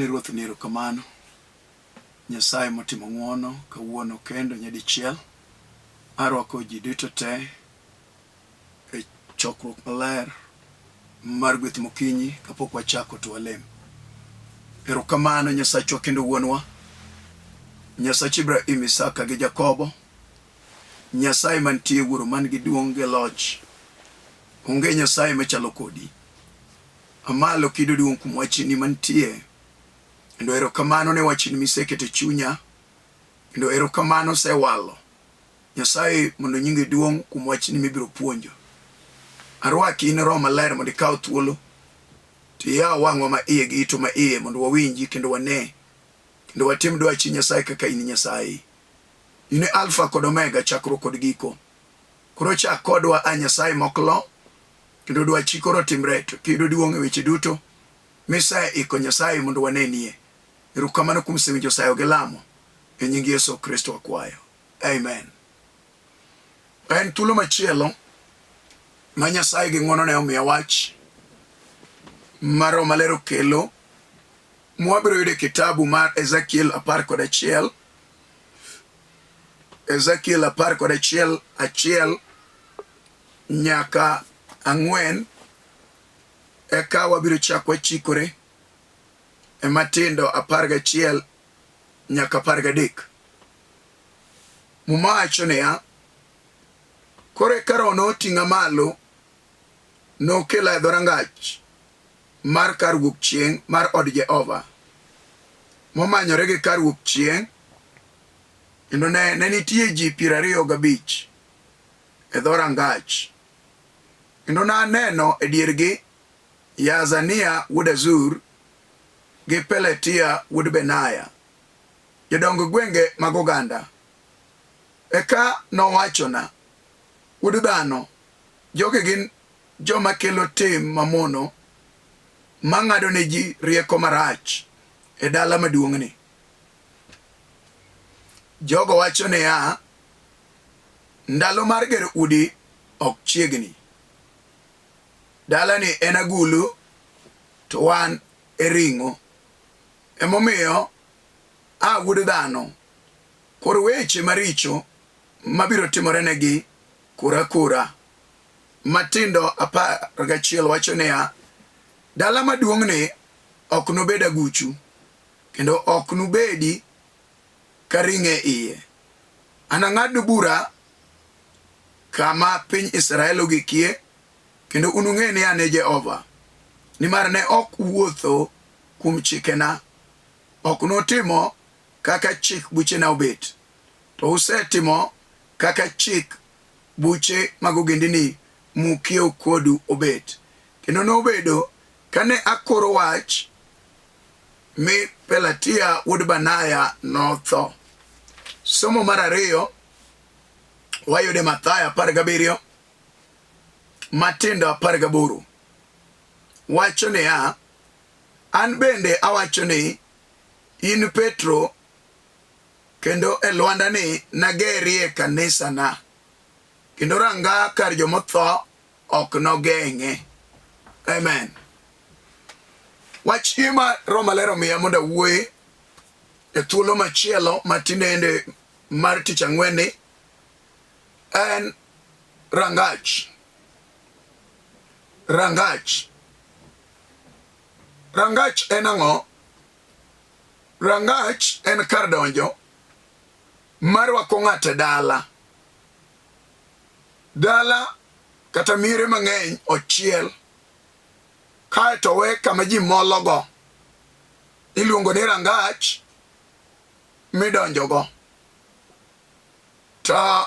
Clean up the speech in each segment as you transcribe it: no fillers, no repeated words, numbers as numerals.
Wagone Ruoth ni erokamano. Nyasaye motimo ng'wono kawuono kendo nyadichiel. Arwako ji duto te e chokruok maler mar gweth mokinyi kapok wachako to walem. Erokamano Nyasachwa kendo Wuonwa, Nyasach Ibrahim, Isaka gi Jakobo, Nyasaye mantie Wuoro man gi duong' gi loch. Onge Nyasaye machalo kodi. Amalo kido duong' kuom wachni mantie. Kendo erokamano ne wachni miseketo e chunya. Kendo erokamano sewalo. Nyasaye mondo nyingi duong' kuom wachni mibiro puonjo. Arwaki in Roho Maler mondo ikaw thuolo to iyaw wang'wa ma iye gi itwa ma iye mondo wawinji kendo wane kendo watim dwachi Nyasaye kaka in Nyasaye. In e Alfa kod Omega, chakruok kod giko. Koro chak kodwa a Nyasaye mok lo kendo dwachi koro timre to kiyudo duong' e weche duto miseiko Nyasaye mondo wanenie. Erokamano kuom sewinjo sayo gi lamo. E nying Yesu Kristo akwayo. Amen. En thuolo machielo ma Nyasaye gi ng'wonone omiya wach ma Roho Maler okelo mwabiro yudo e kitabu mar Ezekiel 11 Ezekiel 11 1 nyaka 4 eka wabiro chak wachikore e matindo 11 nyaka 13. Muma wacho niya, Koro eka Roho noting'a malo, nokela e dhorangach mar kar wuok chieng' mar od Jehova, momanyore gi kar wuok chieng', kendo ne, ne nitie ji 25 e dhorangach. Kendo naneno e diergi Yaazania wuod Azur gi Peletia wuod Benaya, jodong gwenge mag oganda. Eka nowachona, Wuod dhano, jogi gin joma kelo tim mamono ma ng'ado ne ji rieko marach e dala maduong'ni. Jogo wacho niya, Ndalo mar gero udi ok chiegni. Dalani en agulu to wan e ring'o. Emomiyo, a wuod dhano, kor weche maricho mabiro timorenegi kura kura. Matindo 11 wacho niya, Dala maduong'ni ok nobed aguchu, kendo ok nubedi ka ring'o e iye. Anang'adnu bura kama piny Israel ogikie, kendo unung'e ni an e Jehova, nimar ne ok uwuotho kuom chikena, ok nutimo kaka chik buchena obet, to usetimo kaka chik buche mag ogendini mukiewo kodu obet. Kendo nobedo kane akoro wach mi Pelatia wuod Banaya notho. Somo mar ariyo wayude Mathayo 17 matindo 18 wacho niya, An bende awacho ni in Petro, kendo e lwandani nagerie kanisana, kendo ranga kar jomotho ok nogeng'e. Amen. Wach ma Roho Maler omiya mondo awuoye e thuolo machielo matinende mar tich ang'wen ni en rangach. Rangach. Rangach en ang'o? Rangach en kar donjo marwako ng'ato e dala. Dala kata miere mang'eny ochiel kaeto owe kama ji mologo iluongo ni rangach midonjogo. To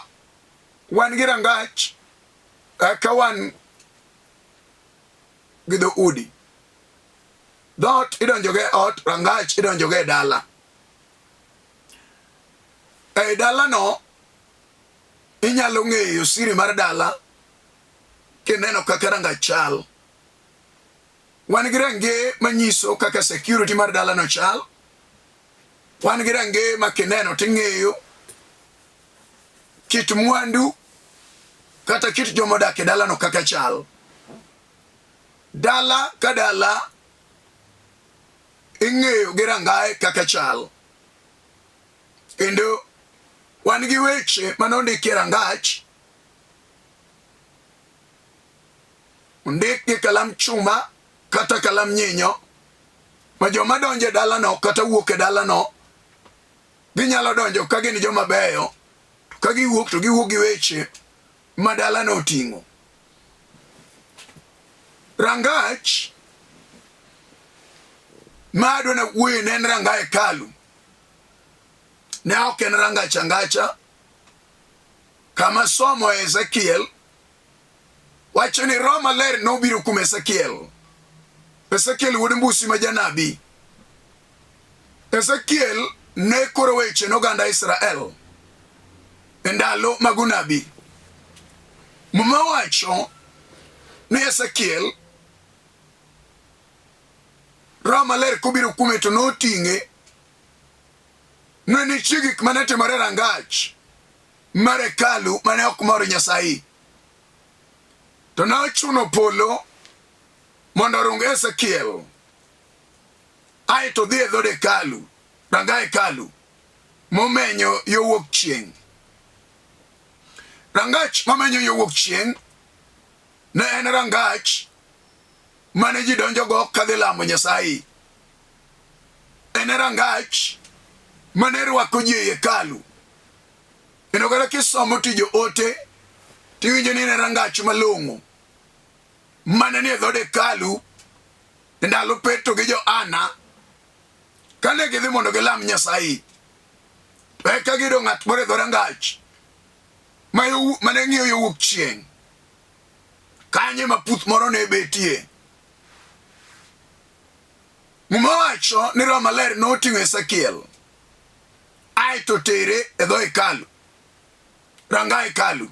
wan gi rangach eka wan gi dho udi. Dhoot idonjogo e ot, rangach idonjogo e dala. Ei dalano inyalo ng'eyo siri mar dala kineno kaka rangach chal. Wan gi range manyiso kaka security mar dalano chal. Wan gi range ma kineno ting'eyo kit mwandu kata kit joma odak e dalano kaka chal. Dala ka dala Ing'eyo gi rangaye kaka chal. Kendo wan gi weche mane ondiki e rangach, ondik gi kalam chuma kata kalam nyinyo, ma joma donjo e dalano kata wuok e dalano ginyalo donjo ka gin joma beyo, to ka giwuok to giwuok gi weche ma dalano oting'o. Rangach ma adwa nawuoye ne en ranga hekalu. Ne ok en rangach angacha. Kama somo e Ezekiel wacho ni Roho Maler nobiro kuom Ezekiel. Ezekiel wuod Mbusi ma janabi. Ezekiel ne koro weche noganda Israel e ndalo mag unabi. Muma wacho ni Ezekiel Roho Maler kobiro kuome to noting'e. Ne nitie gik mane timore e rangach mar hekalu mane ok mor Nyasaye. To ne ochuno polo mondo orung Ezekiel ae to dhi e dhood hekalu, ranga hekalu momenyo yo wuok chieng'. Rangach mamenyo yo wuok chieng' ne en rangach mane ji donjogo kadhi lamo Nyasaye. En e rangach mane rwako ji e hekalu. Kendo kata kisomo tij joote tiwinjo ni en e rangach malong'o mane nie dhood hekalu e ndalo Petro gi Johana kane gidhi mondo gilam Nyasaye. To eka giyudo ng'at moro e dho rangach mane ng'iyo yo wuok chieng'. Kanyo ema puth moro ne betie. Muma wacho ni Roho Maler noting'o Ezekiel ae to tere e dho hekalu, ranga hekalu.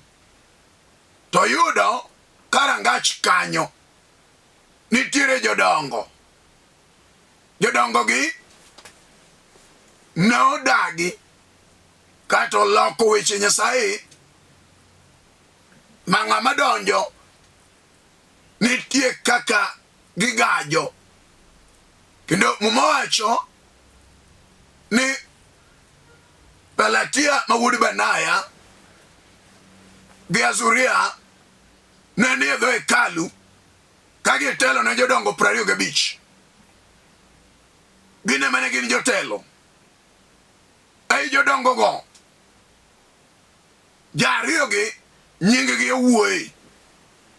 To yudo ka rangach kanyo nitiere jodongo. Jodongogi ne odagi kata oloko weche Nyasaye ma ng'ama donjo nitie kaka gigajo. Kendo Muma wacho ni Pelatia ma wuod Benaya gi Azuria ne nie dho hekalu ka gitelo ne jodongo 25. Gin ema ne gin jotelo. Ei jodongogo, jariyogi nyinggi owuoye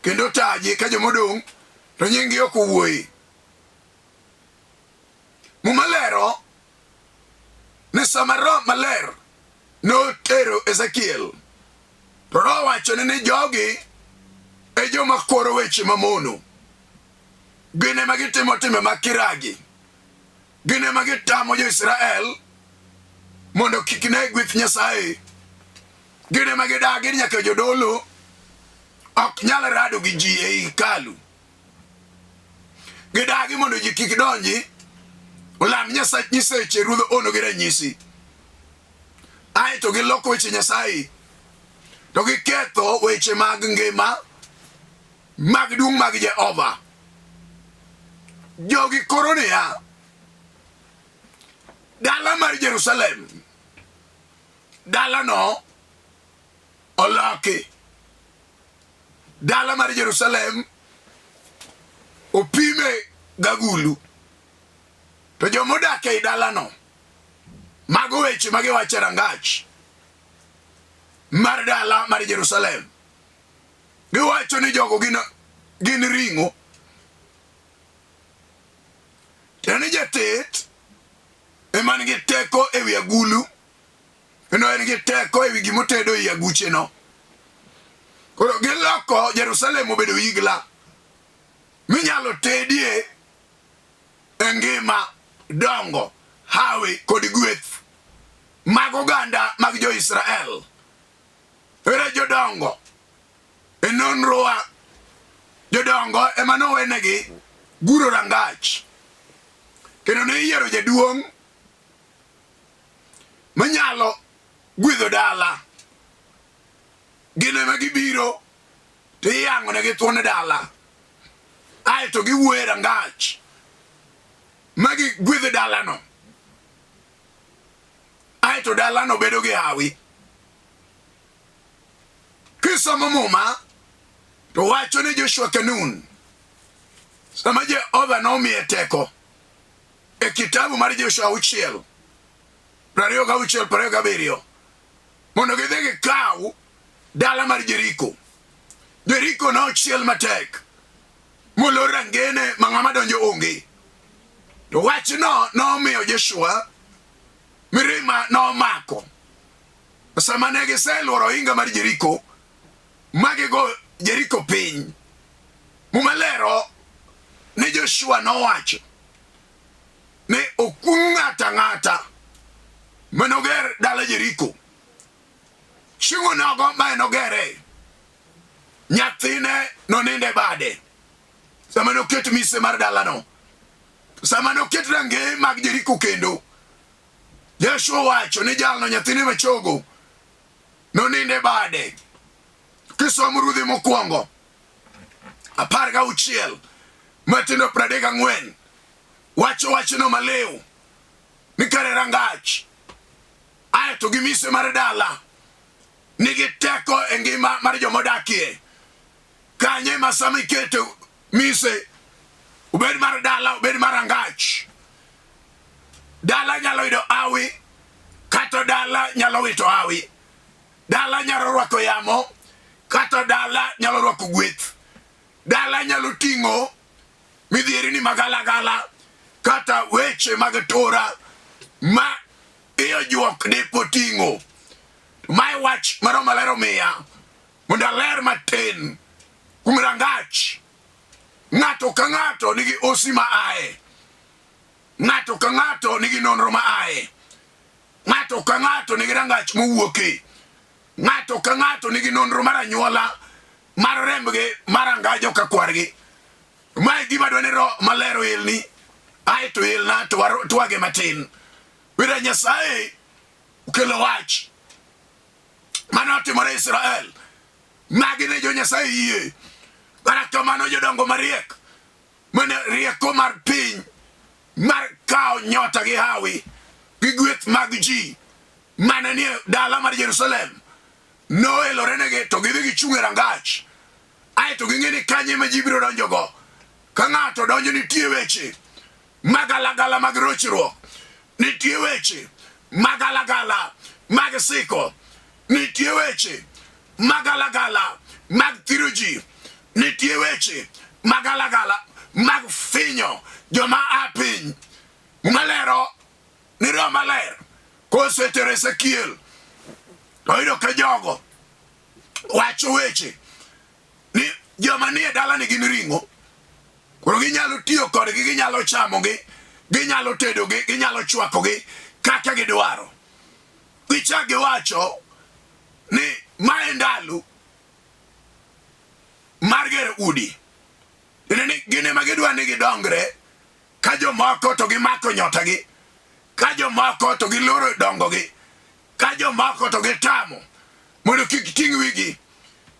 kendo otaji ka jomodong' to nyinggi ok owuoye. Muma lero ni sama Roho Maler notero Ezekiel, to Roho wachone ni jogi e joma koro weche mamono. Gin ema gitimo timbe mag kiragi. Gin ema gitamo jo-Israel mondo kik ne gweth Nyasaye. Gin ema gidagi ni nyaka jodolo ok nyal rado gi ji ei hekalu. Gidagi mondo ji kik donji olam Nyasach nyiseche ruodh ono gi ranyisi. Ae to giloko weche Nyasaye to giketho weche mag ngima mag duong' mag Jehova. Jogi koro niya, dala mar Jerusalem, dalano oloki. Dala mar Jerusalem opime gagulu. To joma odak ei dalano, mago weche ma giwacho e rangach mar dala mar Jerusalem. Giwacho ni jogo gin, gin ring'o. Tiende ni jatet ema nigi teko e wi agulu kendo en gi teko e wi gima otedo ei agucheno. Koro giloko Jerusalem obedo igla minyalo tedie e ngima, dongo, hawi kod gweth mag oganda mag jo-Israel. Ere jodongo e nonrowa? Jodongo ema nowenegi guro rangach kendo ne iyiero jaduong' manyalo gwedho dala. Gin ema gibiro to iyang'onegi thuon dala aeto giwuoyo e rangach. Ma gigwedh dalano. Aeto dalano bedo gi hawi. Kisomo Muma to wacho ni Joshua Kanun sama Jehova nomiye teko e kitabu mar Joshua 6 26 27 mondo gidhi gikaw dala mar Jeriko. Jeriko nochiel matek molor rangene ma ng'ama donjo onge. To wachno nomiyo Joshua mirima nomako. Sama ne giseluoro ohinga mar Jeriko ma gigo Jeriko piny, Muma lero ni Joshua nowacho ni okuong' ng'ato ang'ata manoger dala Jeriko. Chieng' onogo ma enogere, nyathine nonind e bade sama noket mise mar dalano. Sama noket rangeye mag Jeriko kendo, Joshua owacho ni jalno nyathine machogo nonind e bade. Kisomo Ruodhi mokwongo 16 matindo 34 wacho wachno maliw ni kare rangach aeto gi mise mar dala nigi teko e ngima mar joma odakie. Kanye ma sama iketo mise obed mar dala obed mar rangach, dala nyalo yudo awi kata dala nyalo wito awi. Dala nyalo rwako yamo kata dala nyalo rwako gweth. Dala nyalo ting'o midhierni magalagala kata weche mag tura ma iyo juok dipo ting'o. Mae wach ma Roho Maler omiya mondo aler matin kuom rangach. Ng'ato ka ng'ato nigi osi ma aye. Ng'ato ka ng'ato nigi nonro ma aye. Ng'ato ka ng'ato nigi rangach mowuoke. Ng'ato ka ng'ato nigi nonro mar anyuola mar rembgi mar angajo ka kwargi. Mae gima dwa ni Roho Maler oelni, ae to elna to twage matin. Wira Nyasaye okelo wach mane otimore Israel. Magi ne jo Nyasaye yie. Kata kamano jodongo mariek mane rieko mar piny mar kawo nyota gi hawi gi gweth mag ji mane nie dala mar Jerusalem noelorenegi to gidhi gichung' e rangach aeto ging'e ni kanye ma ji biro donjogo. Ka ng'ato donjo nitie weche magalagala mag rochruok, nitie weche magalagala mag siko, nitie weche magalagala mag thiro ji, nitie weche magalagala mag finyo joma a piny. Muma lero ni Roho Maler kosetero Ezekiel to oyudo ka jogo wacho weche ni joma nie dalani gin ring'o koro ginyalo tiyo kodgi, ginyalo chamogi, ginyalo tedogi, ginyalo chwakogi kaka gidwaro. Gichak giwacho ni mae ndalo mar gero udi, tiende ni gin ema gidwa ni gidongre ka jomoko to gimako nyotagi, ka jomoko to giloro dongogi, ka jomoko to gitamo mondo kik ting' wigi,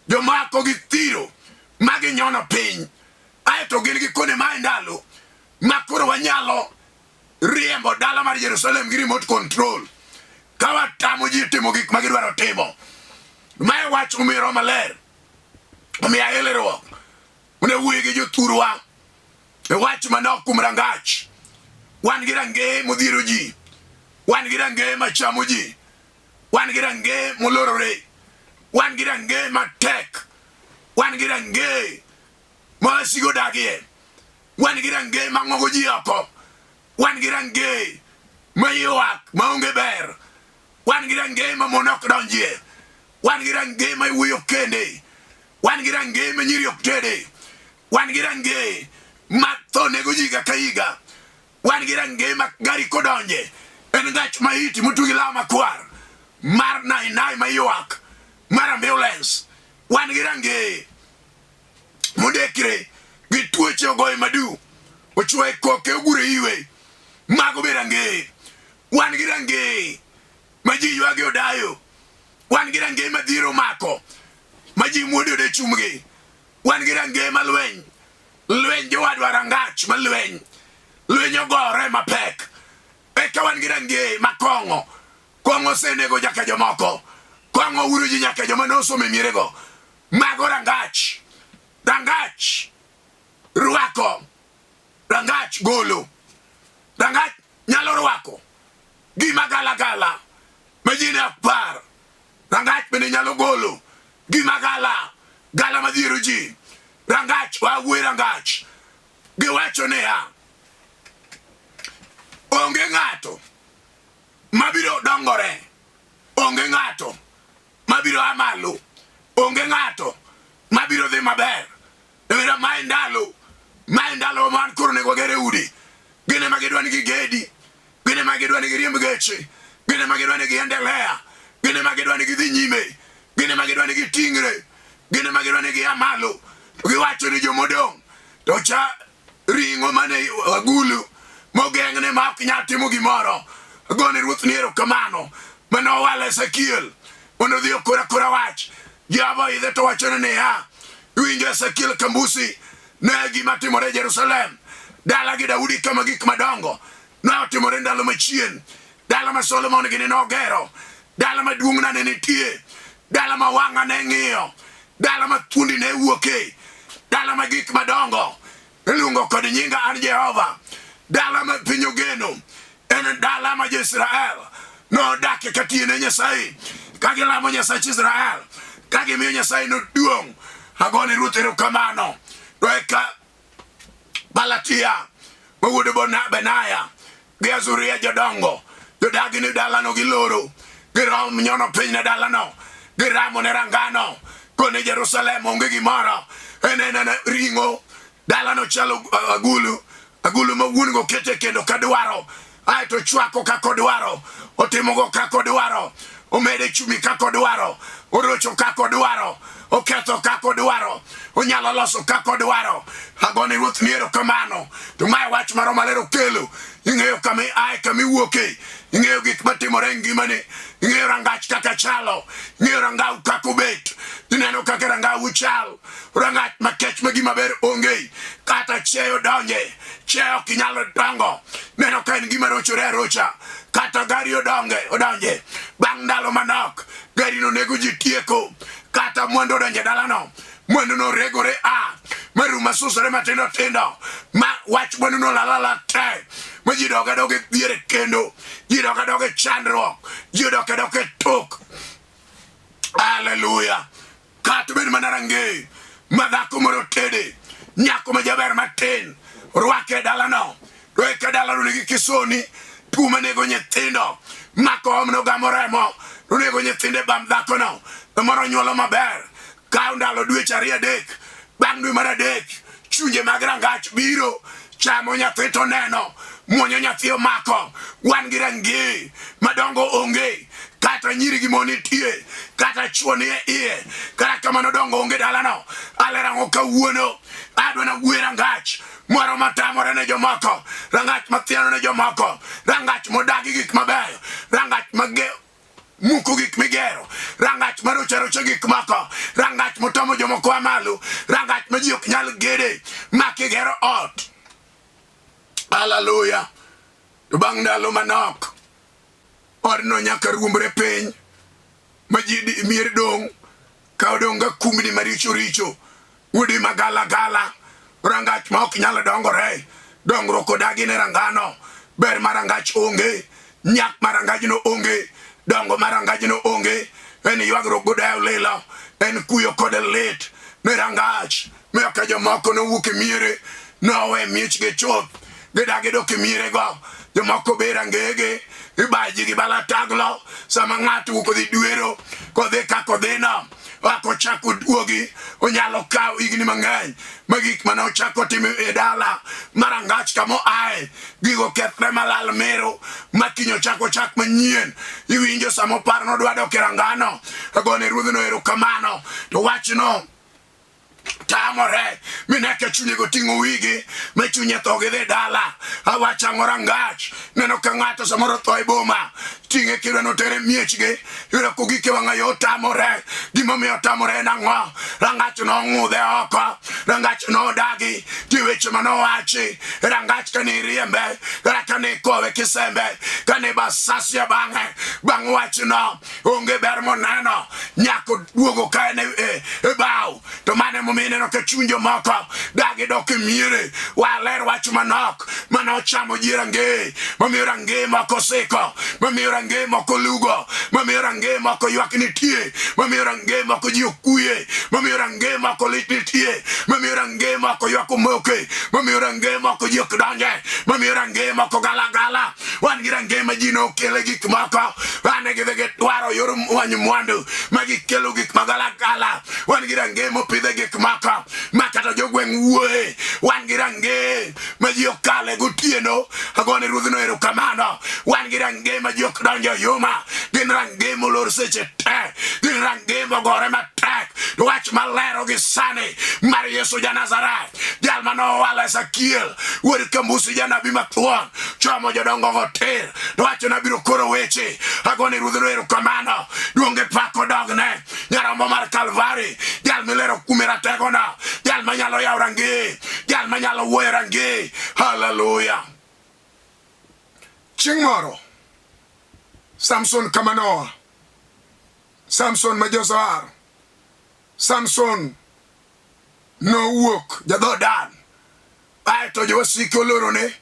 jomako githiro ma ginyono piny, aeto gin gi kone mae ndalo ma koro wanyalo riembo dala mar Jerusalem gi remote control ka watamo ji timo gik ma gidwaro timo. Mae wach omiyo Roho Maler omiya elruok mondo awuoye gi jothurwa e wach manok kuom rangach. Wan gi rangeye modhiero ji, wan gi rangeye machamo ji, wan gi rangeye molorore, wan gi rangeye matek, wan gi rangeye ma wasigo dagie, wan gi rangeye mang'ogo ji oko, wan gi rangeye ma ywak maonge ber, wan gi rangeye ma mon ok donjie, wan gi rangeye ma iwuoyo kende, wan gi rangeye ma nyiri ok tede, wan gi rangeye ma tho nego ji higa ka higa, wan gi rangeye ma gari kodonje en gach maiti motwe gi law makwar mar nainai maywak mar ambulance, wan gi rangeye modekre gi tuoche ogoye madu ochwoye koke ogure iwe, mago be rangeye. Wan gi rangeye ma ji ywage odayo, wan gi rangeye ma dhier omako ma ji muodo ode chumgi, wan gi rangeye ma lweny lweny jowadwa rangach ma lweny Lweny ogore mapek. Eka wan gi rangeye ma kong'o. Kong'o osenego nyaka jomoko. Kong'o uro ji nyaka joma nosomo e mierego. Mago rangach. Rangach rwako. Rangach golo. Rangach nyalo rwako gima galagala ma ji ne ok par. Rangach bende nyalo golo gima gala gala madhiero ji. Rangach wawuoye rangach. Giwacho niya, onge ng'ato mabiro dongore, onge ng'ato mabiro a malo, onge ng'ato mabiro dhi maber. Ewira mae ndalo, mae ndalo ma wan koro onego wagere udi. Gin ema gidwa ni gigedi, gin ema gidwa ni giriemb geche, gin ema gidwa ni giendelea, gin ema gidwa ni gidhi nyime, gin ema gidwa ni giting're, gin ema gidwa ni gia malo. To giwacho ni jomodong' to cha ring'o mane agulu mogeng'ne ma ok nyal timo gimoro. Agone Ruoth ni erokamano mane owalo Ezekiel mondo odhi okor akora wach. Jehova oidhe to wachone niya, iwinjo Ezekiel Kambusi, ne gima timore Jerusalem, dala gi Daudi kama gik madongo ne otimore ndalo machien, dala ma Solomon gini nogero, dala maduong'na ne nitie, dala ma wang'a ne ng'iyo, dala ma thuondi ne wuoke, dala ma gik madongo iluongo kod nyinga an Jehova, dala ma piny ogeno, en dala ma jo-Israel nodakie ka tiyone Nyasaye, ka gilamo Nyasach Israel, ka gimiyo Nyasaye no duong'. Agone Ruoth erokamano. To eka Palatia ma wuod Benaya gi Azuria jodongo jodagi ni dalano giloro, girom nyono piny ne dalano, giramo ne rangano, kone Jerusalem onge gimoro, en en ring'o. Dalano chalo agulu, agulu ma wuon-go kete kendo kadwaro, aeto chwako kaka odwaro, otimogo kaka odwaro, omede chumbi kaka odwaro, orocho kaka odwaro, oketho kaka odwaro, onyalo loso kaka odwaro. Agone Ruoth ni erokamano. To mae wach ma Roho Maler okelo. Ing'eyo kama iaye, kama iwuoke, ing'eyo gik matimore e ngimani, ing'eyo rangach kaka chalo, ing'eyo rangau kaka obet, ineno kaka rangau chal, rangach makech ma gima ber onge, kata chiayo donje, chiayo ok inyal dongo, neno ka en gima rochore arocha, kata gari odonge, odonje, bang' ndalo manok, garino nego ji tieko, kata mwandu odonje dalano, mwanduno regore a marum masusore matindo tindo ma wach mwanduno lalala te ma ji dok adoka e dhier kendo ji dok adoka e chandruok ji odok adoka e tok. Haleluya! Kata bed mana rangeye ma dhako moro tede, nyako ma jaber matin rwake e dalano, to eka dalano nigi kisoni, tuo manego nyithindo, mako omno gamo remo, onego nyithindo e bam dhakono, moro nyuolo maber, kaw ndalo dweche ariyo adek, bang' dwe mar adek chunje mag rangach biro chamo nyathi to neno muonyo nyathi omako. Wan gi rangeye madongo onge, kata nyiri gi mon nitie, kata chuo nie iye, kata kamano dongo onge dalano. Alero ang'o kawuono? Adwa na wuoyo rangach moro matamore ne jomoko, rangach mathiano ne jomoko, rangach modagi gik mabeyo, rangach mage muko gik migero, rangach marocho arocha gik moko, rangach motamo jomoko a malo, rangach ma ji ok nyal gede ma kigero ot. Haleluya! To bang' ndalo manok, odno nyaka ruombre piny ma ji mier dong' ka odong' ga kumbni maricho richo, udi magalagala, rangach ma ok nyal dongore, dongruok odagi ne rangano, ber mar rangach onge, nyak mar rangajno onge, dongo mar rangajno onge, en ywagruok godewo lilo, en kuyo kod lit ne rangach. Miyo ka jomoko nowuok e miere, nowe miechgi chuth, gidagi dok e mierego. Jomoko be rangege, ibaji gi balataglo, sama ng'ato wuok odhi dwero, kodhi kaka odhino, ok ochak oduogi, onyalo kawo higni mang'eny ma gik mane ochako timo e dala mar angach kama oaye, gigo kethre malal miru, ma kiny ochak ochak manyien. Iwinjo sama oparo nodwa dok e rangano, agone ruodhno erokamano, to wachno Tamore mineke chunye goting'o wigi me chunye tho gidhi dala. Awacho ang'o rangach neno ka ng'ato samoro tho e boma ting'e kidwa notere miechgi yudo kogik e wang'a yo otamore. Gimomiyo otamore en ang'o? Rangach nong'udhe oko, rangach nodagi ti weche manowachi. Rangach kane iriembe kata kane ikowe kisembe kane basasia bang'e bang' wachno onge ber moneno nyako duogo ka en e baw. To mano emomiyo ineno ka chuny jomoko dagi dok e miere. Waler wach manok mane ochamo ji rangeye, mamiyo rangeye moko siko, mamiyo rangeye moko lugo, mamiyo rangeye moko ywak nitie, mamiyo rangeye moko ji okuye, mamiyo rangeye moko lit nitie, mamiyo rangeye moko ywak omoke, mamiyo rangeye moko ji ok donje, mamiyo rangeye moko galagala. Wan gi rangeye ma ji nokele gik moko, ane gidhi gidwaro yor manyo mwandu ma gikelo gik magalagala. Wan gi rangeye mopidhe gik moko ma kata jogweng' wuoye. Wan gi rangeye ma ji okale gotieno, agone ruodhno erokamano. Wan gi rangeye ma ji ok donjo yuma, gin rangeye molor seche te, gin rangeye mogore matek. To wach malero gi sani mar Yesu ja Nazareth, jal mane owalo Ezekiel wuod Kambusi janabi mathuon, chomo jodongo go tir, to wacho nabiro koro weche. Agone ruodhno erokamano, duong' gi pak odogne. Nyarombo mar Kalvari, jal milero kume rategona, jal manyalo yawo rangeye, jal manyalo wuoyo rangeye. Haleluya! Chieng' moro Samson kama noa, Samson ma Jozohar, Samson nowuok jadho Dan, aeto jowasike olorone,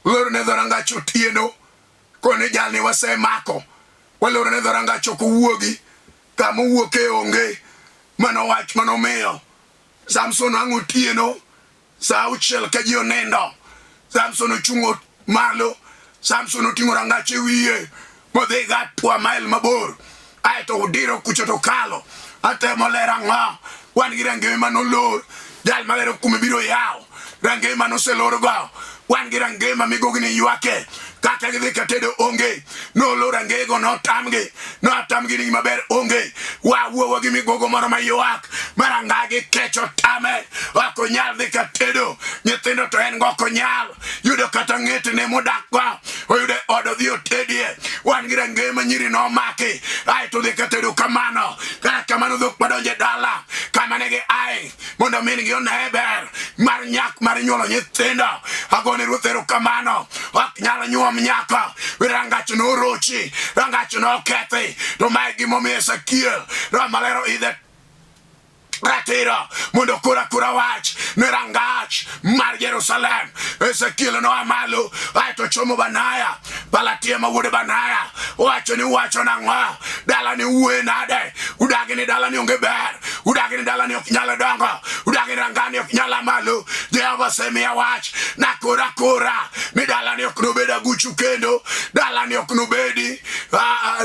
olorone dhorangach otieno, koni jalni wasemako, walorone dhorangach ok owuogi, kama owuoke onge. Mano wach manomiyo Samson ang' otieno saa auchiel ka ji onindo, Samson ochung'o malo, Samson oting'o rangach e wiye modhi gatwa mail mabor, aeto odiro kucho to kalo. Atemo lero ang'o? Wan gi rangeye manolor, jal malero kume biro yawo rangeye manoselorgo. Wan gi rangeye ma migogi ni ywake kaka gidhi katedo onge, nolor rangeyego notamgi, notamgi ni maber onge. Wawuowa gi migogo moro maywak ma rangagi kech otame, ok onyal dhi katedo. Nyithindo to en go ok onyal yudo kata ng'etne modakgo, oyudo e od odhi otedie. Wan gi rangeye ma nyiri nomaki, aeto dhi katedo kamano. Kata kamano dhok madonjo e dala kama ne giaye mondo min gi one ber mar nyak mar nyuolo nyithindo. Agone Ruoth erokamano, ok nyal nyuom nyako, rangach norochi, rangach nokethi. To mae gimomiyo Ezekiel Roho Maler oidhe ratiro mondo koro akora wach ne rangach mar Jerusalem. Ezekiel noa malo aeto chomo Banaya, Palatia ma wuod Banaya, owacho ni uwacho nang'o? Dalani wuoye nade? Udagi ni dalani onge ber, udagi ni dalani ok nyal dongo, udagi ni rangani ok nyal a malo. Jehova osemiya wach nakor akora ni dalani ok nobed aguchu kendo, dalani ok nobedi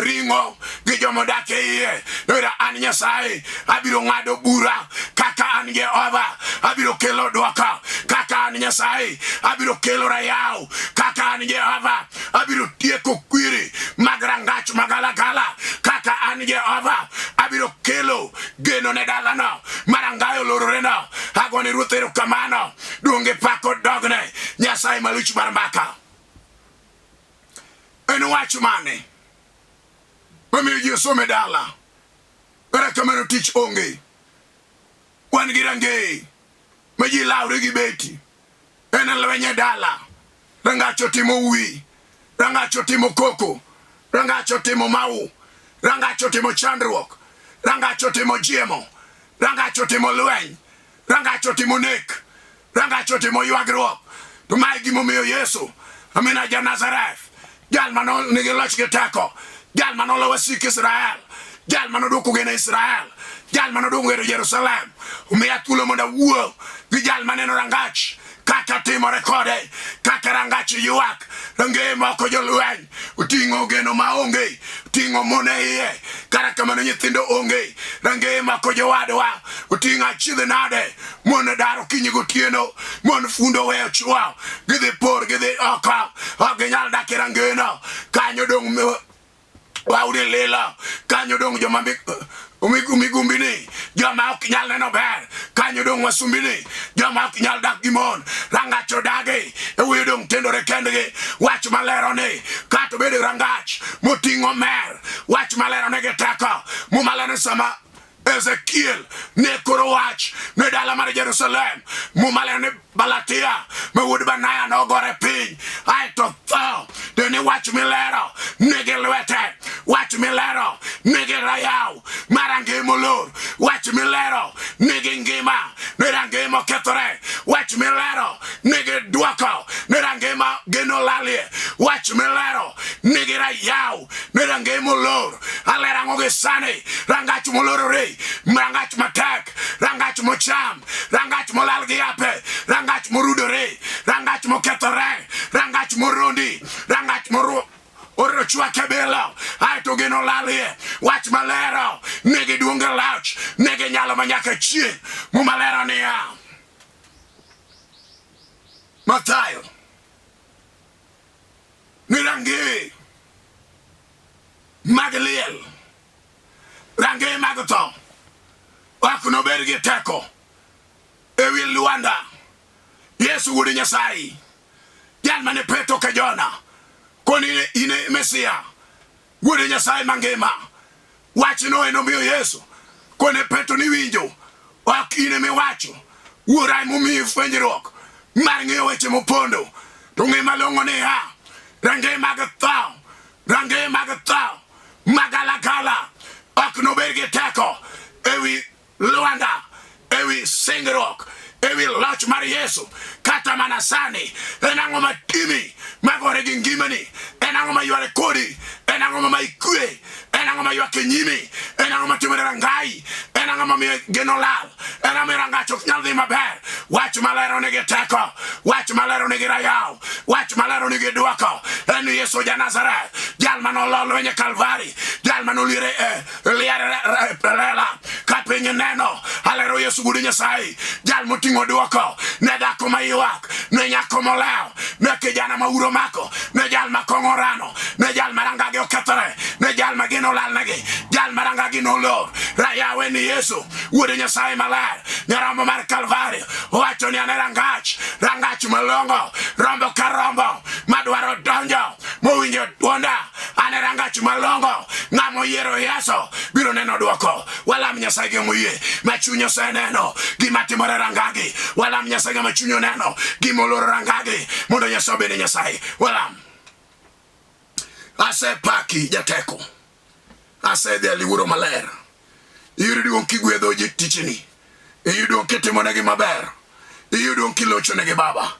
ring'o gi joma odak e iye. Noyudo an Nyasaye abiro ng'ado bura kaka an Jehova, abiro kelo dwoko kaka an Nyasaye, abiro kelo rayaw kaka an Jehova, abiro tieko kwiri mag rangach magalagala kaka an Jehova, abiro kelo geno ne dalano marangayo olororeno. Agone Ruoth erokamano, duong' pak odogne Nyasaye malich mar mbaka. En wach mane mamiyo ji osomo e dala kata kamano tich onge? Wan gi rangeye ma ji lawre gi beti, en lweny e dala, rangach otimo wi, rangach otimo koko, rangach otimo mau, rangach otimo chandruok, rangach otimo jiemo, rangach otimo lweny, rangach otimo nek, rangach otimo ywagruok. To mae gimomiyo Yesu amina ja Nazareth, jal mane nigi loch gi teko, jal mane olo wasik Israel, jal mane odwoko geno Israel, jal mane odwoko geno Jerusalem, omiya thuolo mondo awuo gi jal maneno rangach kaka timore kode, kaka rangach ywak, rangeye moko jolweny oting'o geno maonge, oting'o mon e iye, kata kamano nyithindo onge, rangeye moko jowadwa oting'o achiedh nade, mon dar okinyi gotieno, mon fundo weyo chwo, gidhi por gidhi oko, ok ginyal dak e rangeyeno, kanyo dong' Waude lilo kanyo dong' joma migumbini, joma ok nyal neno ber, kanyo dong' wasumbini, joma ok nyal dak gi mon, rangach odagi, e wuoyo dong' tendore kendgi. Wach malero ni kata obedo rangach moting'o mer, wach malero ni gi teko. Muma lero ni sama Ezekiel ne koro wach ne dala mar Jerusalem, Muma lero ni Balatia ma wuod Banaya nogore piny aeto tho. To ni wach milero nigi lwete, wach milero nigi rayaw mar rangeye molor, wach milero nigi ngima ne rangeye mokethore, wach milero nigi dwoko ne rangeye ma geno lalie, wach milero nigi rayaw ne rangeye molor. Alero ang'o gi sani? Rangach molorore, rangach matek, rangach mocham, rangach molal gi ape, rangach morudore, rangach mokethore, rangach morondi, rangach moru orochwake bilo aeto geno lalie. Wach malero nigi duong' gi loch, nigi nyalo ma nyaka chieng'. Muma lero niya, Mathayo ni rangeye mag liel, rangeye mag tho ok nobed gi teko ewi lwanda. Yesu wuod Nyasaye, jal mane Petro ka Jona koni in e Mesia, wuod Nyasaye mangima. Wachno en omiyo Yesu kone Petro ni winjo, ok in emiwacho, Wuora emomiyi fwenyruok mar ng'eyo weche mopondo. To ng'e malong'o niya, rangeye mag tho, rangeye mag tho magalagala ok nobed gi teko ewi lwanda, ewi singruok, ewi loch mar Yesu. Kata mana sani, en ang'o matimi magore gi ngimani? En ang'o mayware kodi? En ang'o ma ikwe? En ang'o maywak e nyimi? En ang'o matimore rangai? En ang'o mamiyo geno lal? En ang'o miyo rangach ok nyal dhi maber? Wach malero nigi teko, wach malero nigi rayaw, wach malero nigi dwoko. En Yesu ja Nazareth, jal mane olo lweny e Kalvari, jal mane oliere e liare lela ka piny neno. Alero Yesu wuod Nyasaye, jal moting'o dwoko ne dhako ma ywak, ne nyako molewo, ne kijana ma uro mako, ne jal ma kong'o orano, ne jal ma rangage okethore, ne jal ma geno olalnegi, jal ma rangagi nolor. Rayawe ni Yesu wuod Nyasaye maler, nyarombo mar Kalvari, owacho ni an e rangach, rangach malong'o, rombo ka rombo madwaro donjo mowinjo dwonda, an e rangach malong'o. Ng'ama oyiero Yesu biro neno dwoko. Walam Nyasaye gi moyie ma chuny oseneno gima timore rangagi. Walam Nyasaye ma chuny oneno gima oloro rangagi, mondo Nyasaye obed Nyasaye. Walam. Asepaki jateko, asedhi aliwuoro maler. Iyudo duong' kigwedho jitichni, iyudo duong' kitimonegi maber, iyudo duong' kilochonegi Baba,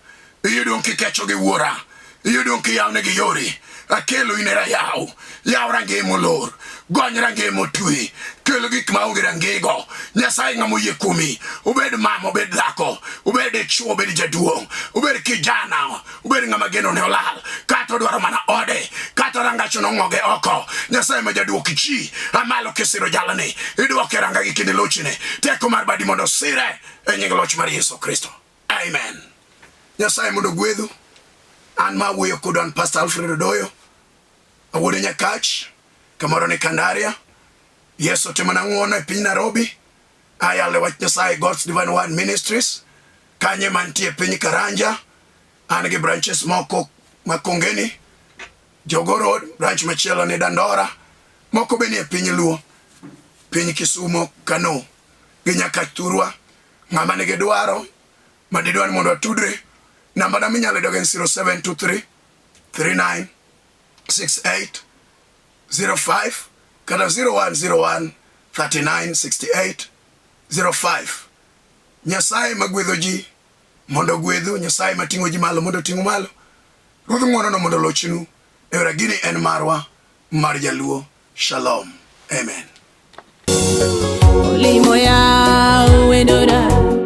iyudo duong' kikechogi Wuora, iyudo duong' kiyawnegi yori. Akelo in e rayaw, yaw rangeye molor, gony rangeye motwe, kel gik maonge rangeyego. Nyasaye ng'ama oyie kuomi, obed mama, obed dhako, obed dichwo, obed jaduong', obed kijana, obed ng'ama geno ne olal, kata odwaro mana ode, kata rangach nong'oge oko. Nyasaye ma jaduok ji amalo kisiro jalni, idwoke rangagi kendo ilochne. Teko mar badi mondo osire e nying loch mar Yesu Kristo. Amen. Nyasaye mondo ogwedhu. An ma wuoyo kodu an Pastor Alfred Odoyo, awuod Nyakach, kamoro ni Kandaria. Yesu otimona ng'wono e piny Nairobi. Ayalo wach Nyasaye God's Divine Word Ministries, kanye mantie piny Karanja. An gi branches moko Makongeni, Jogo Road, branch machielo ni Dandora, moko be nie piny Luo, piny Kisumo, Kano gi Nyakach Thurwa. Ng'ama nigi dwaro ma didwa ni mondo watudre, namba na minyalo yudo en 0723 39 68 05 kata 0101 39 68 05. Nyasaye magwedho ji mondo ogwedhu, Nyasaye mating'o ji malo mondo oting'u malo. Ruodh ng'wonono mondo olochnu. E gini en marwa mar Jaluo. Shalom. Amen. Olimo ya wendora.